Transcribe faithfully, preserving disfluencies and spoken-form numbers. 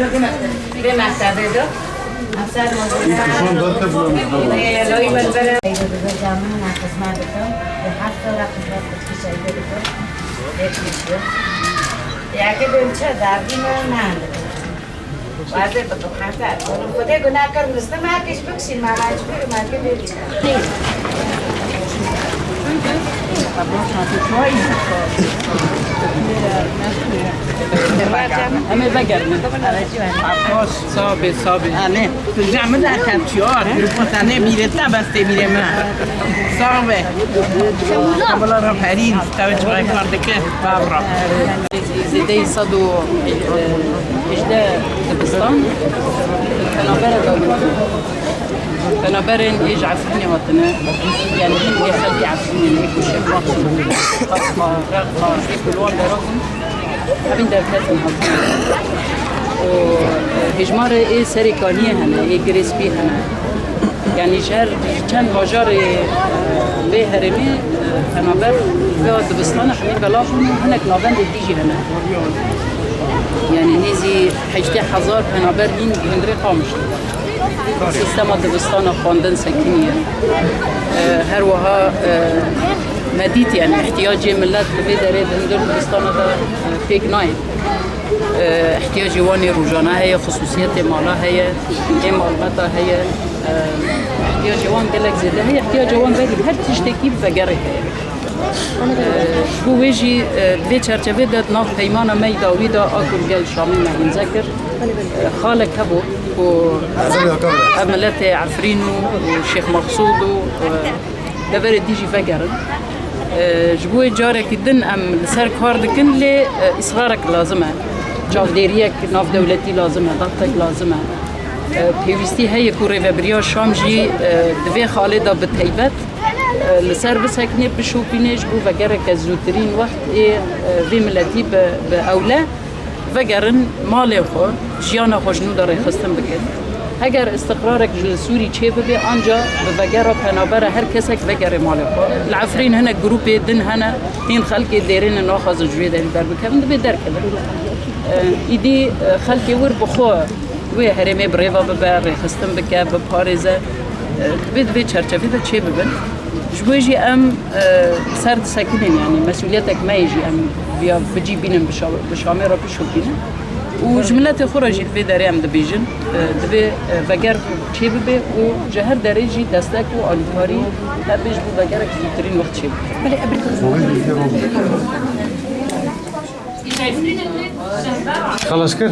Vê mektebê de. Emser mozî. Peki, şu an zaten bulamıyorum ama. Ee, loy ben böyle. Camına hizmet ediyorum. Ve hasta olarak hizmet etmiş ediyorum. Yetmiş yıl. Ya ki ben çe derdim olmadı. Wazê bi qeheta. Xwedê gunah kir, Muslim her tişt bikişîn, mala ji bir û merkê bê. Em ê vegerin. Sax be, sax be. Anne, tu cami derken çiyor. Grupo tane bîrê te bes tê bîrê me. Sax be. Kabala Raferîn, tevçi kar dike. Babra. Zêdeyî sed û hejdeh dibistan penabere de penaberên ê ji Efrînê hatine, yanî hîn ê xelkê Efrînê, ê ku Şêx Mexsûd, Xaxa, Reqa, ê ku li wan dera bûn, hevîn derketin hatine. Û hêjmarê ê serê kaniyê hene, ê girê spî hene. Yanî ji her çend bajarê, e, vê herêmê, e, penaber vê dibistana hemî belav bûn û hinek navendê dî jî hene. Yanî nêzî hejdeh hezar penaber hîn hundirê Qamişlo. Sîstema dibistana xwendin sekiniye. E, her wiha, e, me dît, yanî ihtiyacê milet li vê derê di hundir dibistana de, e, pêk nayê. E, ihtiyacê wan ê rojane heye, xisûsiyetê mala heye, ê malbata heye. E, ihtiyacê wan gelek zêde heye, ihtiyaca wan berî her tiştekî vegerê heye. E, ji bo wê jî, e, di vê çerçevê de di nav peymana me yî dawî de a ku li gel Şamî me îmze kir, e, xalek hebû ku ev miletê Efrîn û, û Şêx Mexsûd û, e, deverê dî jî vegerin. E, ji bo wê carekî din em li ser kar dikin, lê, e, îsrarek lazim e. Çavdêriyek navdewletî lazim e, daxtek lazim e. E, pêwîstî heye ku Rêvebiriya Şam jî, e, di vê xalê de bi teybet, e, li ser bisekine, bişopîne, ji bo vegereke zûtirîn wext ê, e, vê miletî bi, bi ewle vegerin malê xwe, jiyana xwe ji nû de rêxistin bikin. Heger îstiqrarek ji li Sûrî çê bibe, anca bi vegera penabera her kesek vegere malê xwe. Li Efrîn hinek grûpê din hene, hîn xelkê dêrêne naxwazin ji wê derî derbikevin, divê derkevin. E, îdî, e, xelkê wir bi xwe wê herêmê bi rêva bibe, rêxistin bike, biparêze. E, divê di vê çerçevê de çê bibin. Ji bo jî em, e, ser disekinên, yanî mesûliyetek me ye jî em viya bi cî bînin, bi Şa-, bi Şamê re bişopînin. Û ji miletê xwe re jî li vê derê em dibêjin, e, divê, e, veger çê bibe û ji her derê jî destek û alîkarî hebe ji bo vegerek zûtirîn wext çê bibe. Xelas kir.